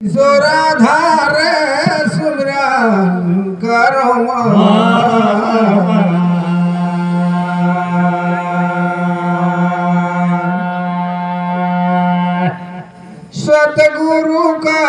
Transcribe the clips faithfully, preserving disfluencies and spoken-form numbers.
सोराधार सुमिरन करो। सतगुरु का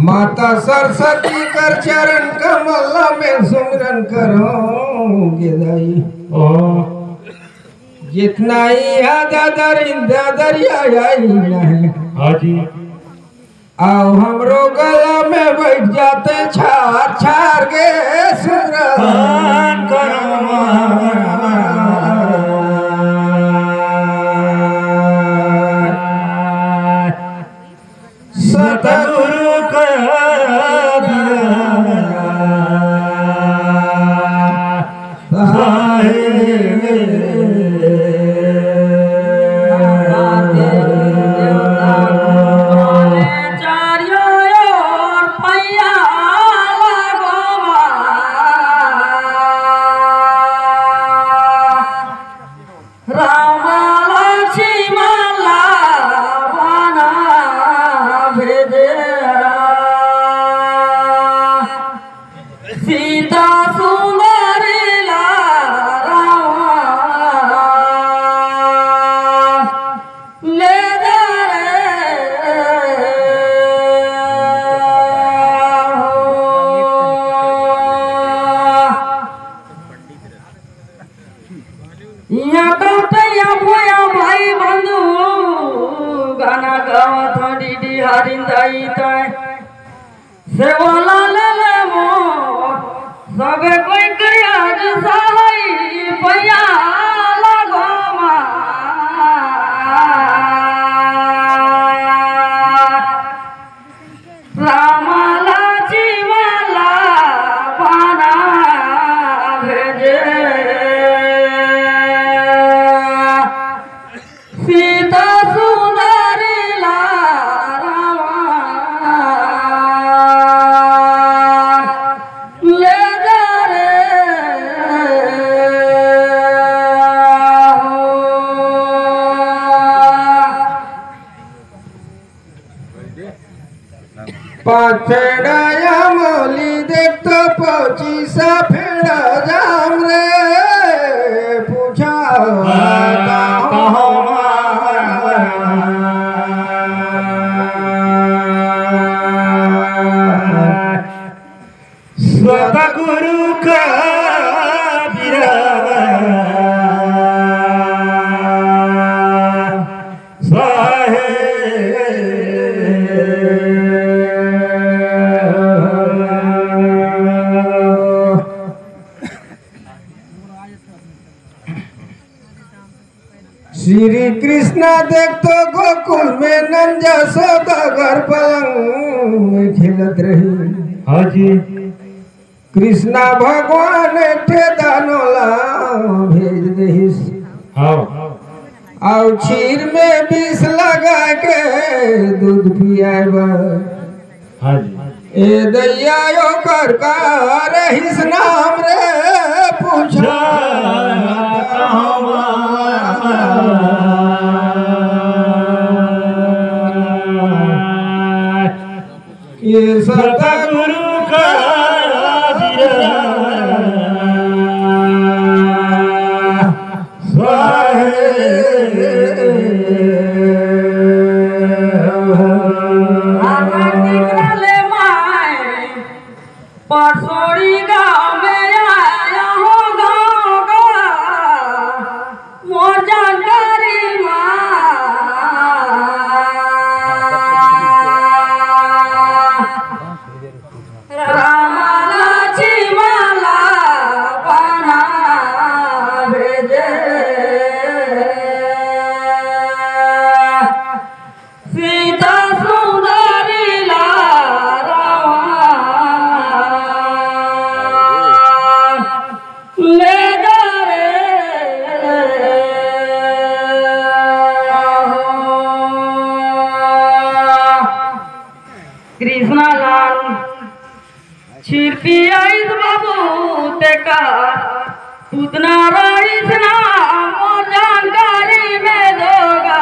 माता सरस्वती कर चरण कमल में सुमिरन करो गे दाई। ओ। जितना ही है दादर, दादर या, या ही नहीं। हाँ जी। आओ हमरो गला में बैठ जाते छार छार गे सुमिरन। सतगुरु का राम लक्ष्मण ला बना भेजे, सीता सुंदरी ला राम ले जा रे हो। इहाँ कौटैया भोया भाई बंधु गाना गावत हो डीडी हरिंदाई तय सेवाला ले ले मो सबे कोई करिया जो सहाय पैया लगो मा। राम लक्ष्मण ला बना भेजे, सीता सुंदरी ला राम ले जा रे हो। पाँच फेड़ा अमली देख तो पच्चीस फेड़ा जाम रे, पूछा सतगुरु का बिरा साहे। श्री कृष्णा देख तो गोकुल में नंद जसोदा घर पलंग में खेलत रही। हाँ जी। कृष्णा भगवान एक ठे दानो ला भेज देहिस। हाँ। अउ क्षीर में विष लगा के दूध पियाए बर। हाँ जी। ए दैया ओकर का रहिस नाम रे पूछा। ये सतगुरु का दिया स्वाहे। आनंद निकले माय पसोड़ी गाँव में आया हो गाँव का मोर जानकारी माँ। राम कृष्णा लाल छिरपी आइस बाबू तेका पुतना रहिस ना मोर जानकारी में दोगा।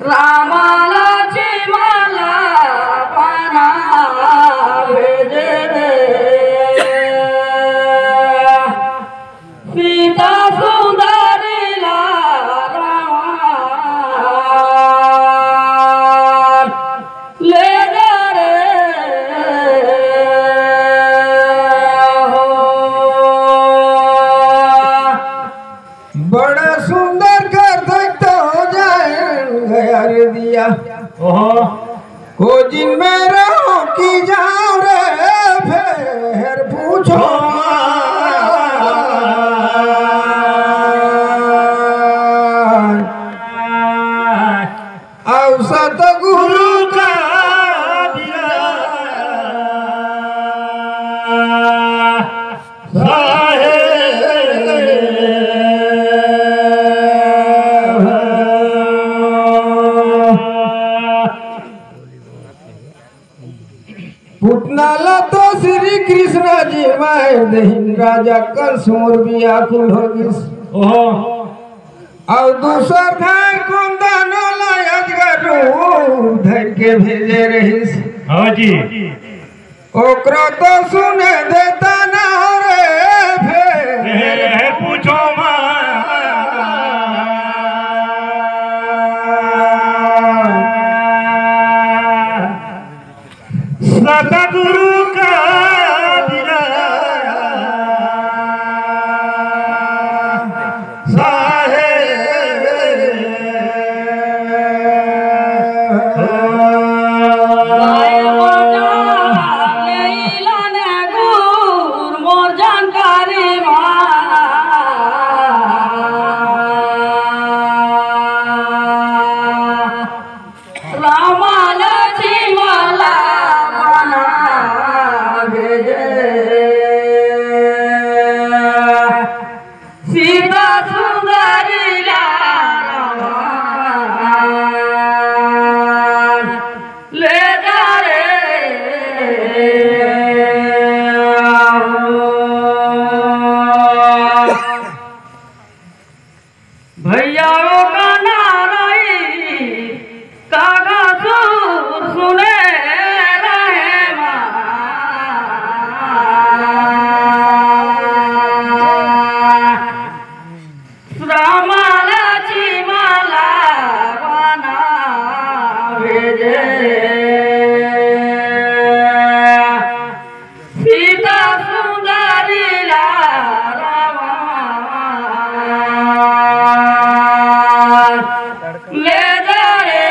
रामा लक्ष्मण ला बना भेजे रे। सीता सुंदरी ला रावण ले जा रे हो। बड़ा सुंदर कर सकता हो जाए गया रे दिया। ओहो। को जिन में रहो कि जाओ रे, फेर पूछो। अउ सतगुरु का पुतना ला तो श्री कृष्ण जी मार देहिन, राजा कंस मोर बियाकुल हो गिस। ओहो। अउ दूसर धार कुंदन ला अजगर रूप धर के भेजे रहिस। हाँ जी। ओकरो तो सुने देता ना रे फेर। हे, हे, पूछो मत। सतगुरु का बिना साहेब। रामा लक्ष्मण ला बना भेजे। सीता सुंदरी ला रावण ले जा रे। भैया वो गाना रही, कागा सुर सुने रहे माँ। रामाला जी माला बना भेजे। सीता सुंदरी ला रावण ले जा रे।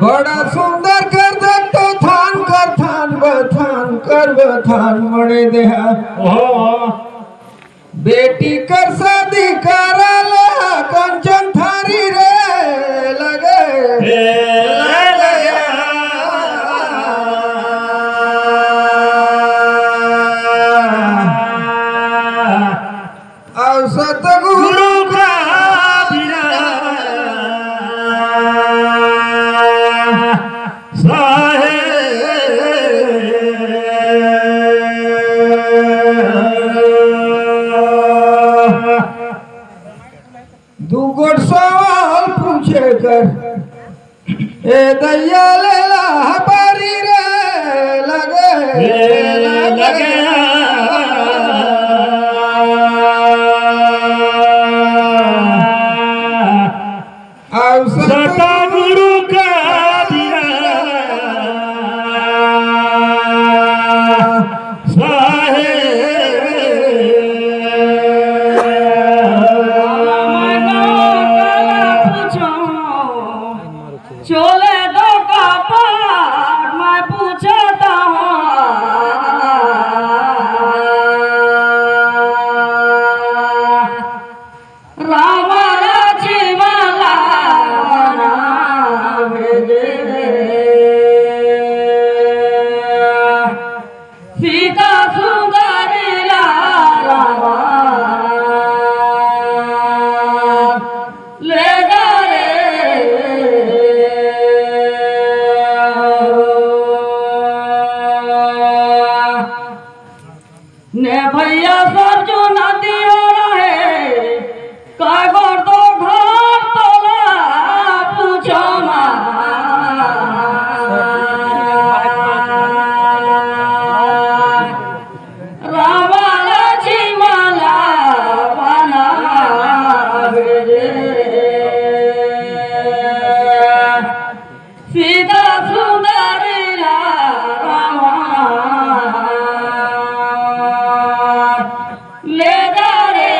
बड़ा सुंदर कर दे तो थान कर थान बथान कर बथान मड़े देहा। ओहो। बेटी कर शादी करा ला कंचन थारी रे लगे। हे लगे। अउ सतगुरु का बिना साहेब। दू गोट सवाल पूछे कर, ए दैया ले ला हपारी रे लगे, ए लगे। अउ सतगुरु का बिना साहेब। चोले दो का ने भैया सरजू नदी हो रहे, कागोर तो घर तोला पूछो मा। रामा लक्ष्मण ला बना भेजे। सीता सुंदरी ला रावण ले जा रे।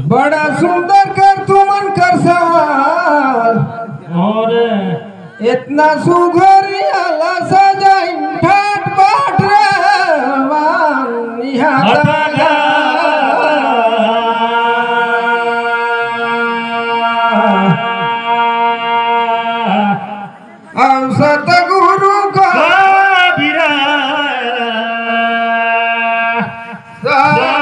बड़ा सुंदर कर तुमन कर सवाल। और इतना सुघर आला सजाइन ठाट बाट रे वानिया। हटा जा। अब सतगुरु का कबीरा साहेब।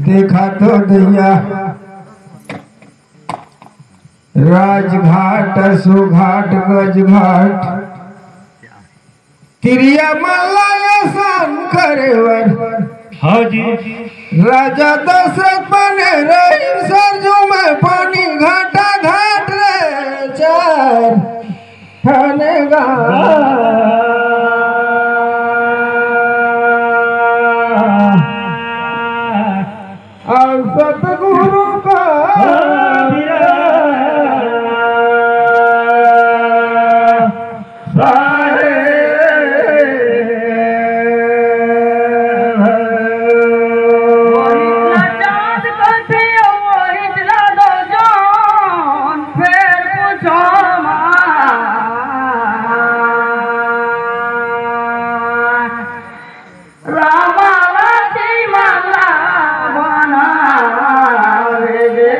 देखा तो दैया, राजघाट, सुघाट, गजघाट, तिरिया मल्ला असन करे बर। हाँ जी। राजा दशरथ बने रहिन सरजू में पानी घाटा घाट रे चार ठन गा। अब सतगुरु का रामा लक्ष्मण ला बनावे गे।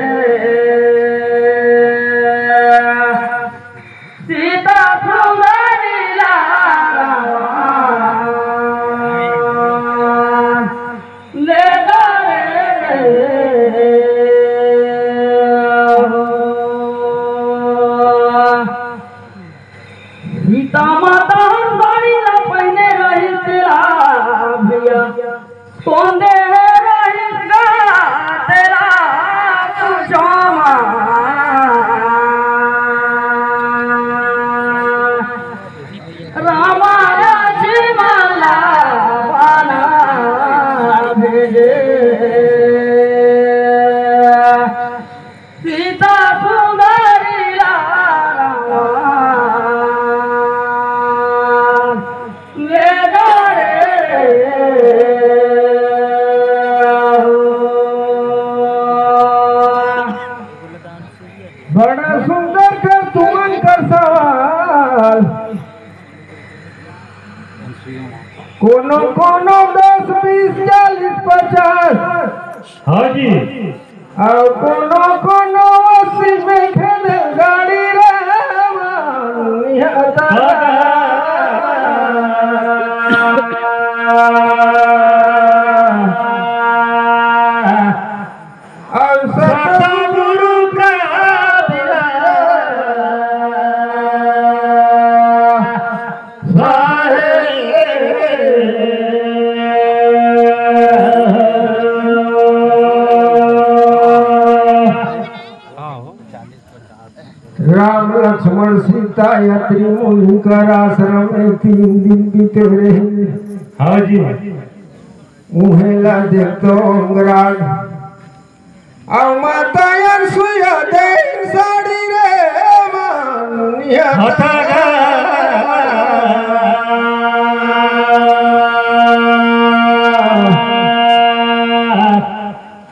सीता सुंदरी ला रावण ले जा रे। सीता माता हर साड़ी ला पहिने रहिस तेला भैया, कोन दे रहिस गा तेला पूछो मा। रामा लक्ष्मण ला बना भेजे। सीता सुंदरी ला रावण ले जा रे। बड़ा सुंदर कर तुमन कर सवाल। कोनो कोनो दस, बीस, चालीस, पचास। हाँ जी। अउ कोनो कोनो अस्सी में खेदे गाड़ी रे मानिया ता। अउ सतगुरु का बिना साहेब। राम लक्ष्मण सीता या त्रिमुनि कर आश्रम में तीन दिन बीते रहे। हाँ जी। उहें ला देखतो अंगराग। अउ माता अनसुईया देहिन साड़ी रे मानिया। हटा गा।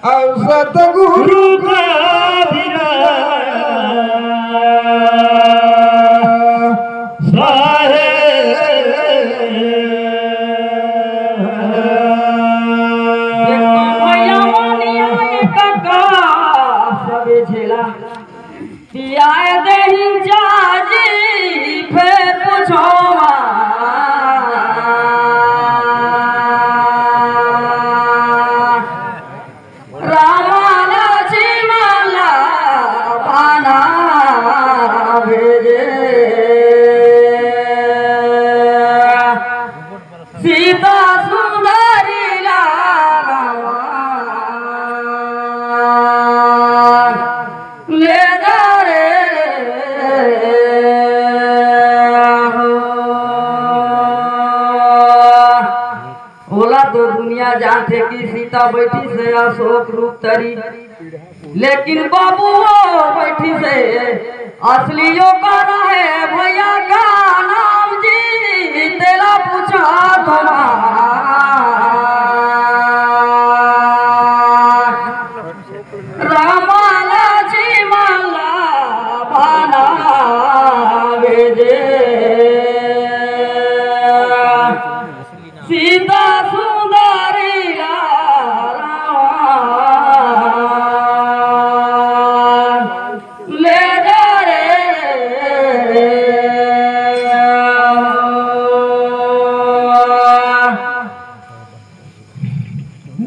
अउ सतगुरु का बिना साहेब। एक तो भैया मानिया, एक का सबे झेला। पियाए देही जाजी फेर बोला तो दुनिया जानथे कि सीता बैठी से अशोक रूप तरी, लेकिन बाबू वो बैठी से असली ओकर हे भैया का नाम जी, तेला पूछा तो ना। रामा लक्ष्मण ला बनावे जे, सीता सुंदरी ला रावण ले जा रे।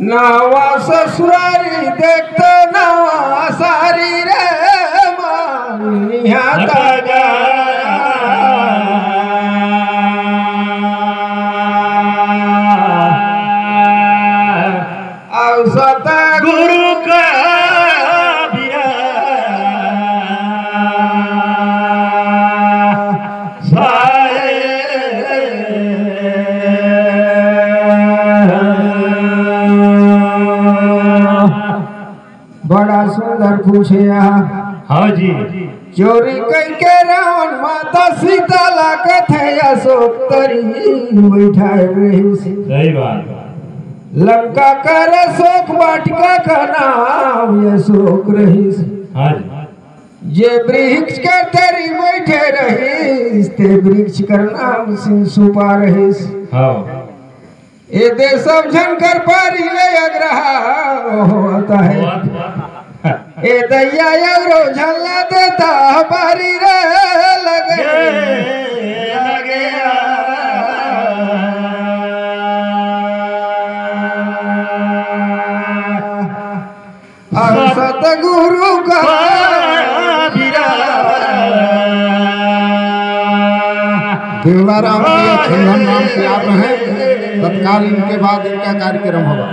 नवा ससुरारी देखत नवा सारी रे, मानिया तगा। अउ सतगुरु का बिरा साए। बड़ा सुंदर पूछे यहाँ। हाँ जी। चोरी कइके रावण माता सीता ला कथे अशोक तरी बैठाए रहिस। सही बात। लंका कर अशोक वाटिका का नाम अशोक रहिस। हाँ जी। जे वृक्ष कर तरी बैठे रहिस, ते वृक्ष कर नाम सिंह सुपा रहिस। हाँ। ए दे सब झन कर पारी ले अग्रहा होत हे। ए दैया अउ झन ला देता पारी रे लगे। लगे। अउ सतगुरु का बिरा। देवला राम जी और चंदन राम तैयार रहें, तत्काल इनके बाद इनका कार्यक्रम होगा।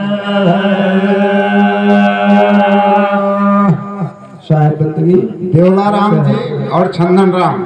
शायद बंदगी। देवला राम जी और चंदन राम।